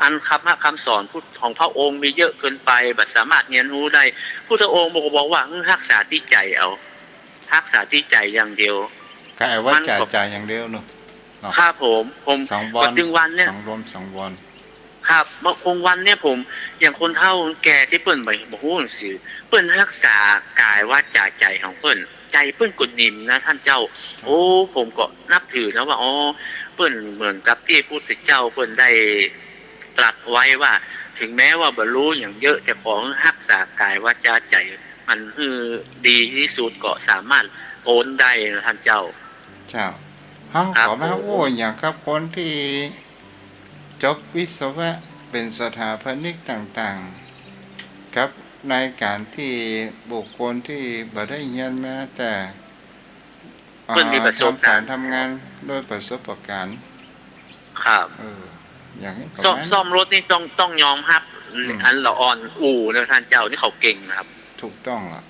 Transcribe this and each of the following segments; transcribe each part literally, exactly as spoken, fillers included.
อันคำพระคำสอนพุทธ ของพระองค์มีเยอะเกินไป บ่สามารถเฮียนฮู้ได้ พุทธองค์ก็บอกว่า เออ ฮักษาตี้ใจ๋เอา ฮักษาตี้ใจ๋อย่างเดียว กายวาจา มันก็ ใจ๋อย่างเดียวเนาะ เนาะ ครับผม ผม สังวร ปัจจุบันเนี่ย สังรวม สังวร ครับ บางวันเนี่ยผม อย่างคนเฒ่าคนแก่ตี้เปิ้นบ่ บ่ฮู้หนังสือ เปิ้นฮักษากายวาจาใจ๋ของเปิ้น ใจ๋เปิ้นก็นิ่มนะต้านเจ้า ครับ โอ้ ผมก็นับถือนะว่า อ๋อ เปิ้นเหมือนกับตี้พุทธเจ้าเปิ้นได้ตรัสไว้ว่า ถึงแม้ว่าบ่ฮู้หยังเยอะ แต่ขอฮักษากายวาจาใจ๋มันหื้อดีตี้สุดก็สามารถป๊นได้นะต้านเจ้า เจ้า เฮา ครับ ขอมา ผม อู้หยังกับคนตี้จบวิศวะ เป๋นสถาปนิกต่างๆ กับในก๋านตี้บุคคลตี้บ่ได้เฮียนมา แต่ เปิ้นมี อ่า ประสบก๋ารณ์ ทำก๋านทำงานโดยประสบก๋ารณ์ ครับ เออ อย่างนี้ ซ่อม ประมาณ ซ่อมรถนี่ต้อง ต้องยอมฮับ อืม อันละอ่อนอู่นะต้านเจ้า นี่เขาเก่งนะครับ ถูกต้องละ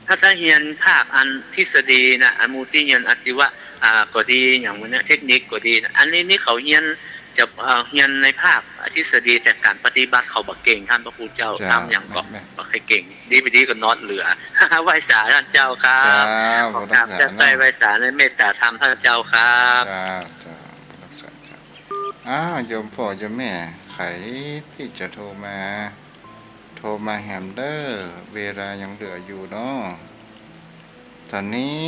ถ้า ถ้าเฮียนภาคอันทฤษฎีนะ อันหมู่ตี้เฮียนอาชีวะ อ่า ก็ดี อย่างหมู่เนี้ย เทคนิคก็ดีนะ อันนี้นี่เขาเฮียนจะ เอ่อ เฮียนในภาคทฤษฎี แต่ก๋านปฏิบัติเขาบ่เก่ง ต้านพระครูเจ้า เจ้า ทำหยังก็ แม่นๆ บ่ค่อยเก่ง ดีบ่ดีก็นอดเหลือ ไหว้สาต้านเจ้าครับ เจ้า ขอกราบ ขอรักษา เจ้าใต้ เนาะ ไหว้สาในเมตตาธรรมต้านเจ้าครับ เจ้า เจ้า ขอรักษา เจ้า อ้าว โยมป้อโยมแม่ ใผตี้จะโทรมา โทรมาแหมเด้อ เวลายังเหลืออยู่เนาะ ต๋อนนี้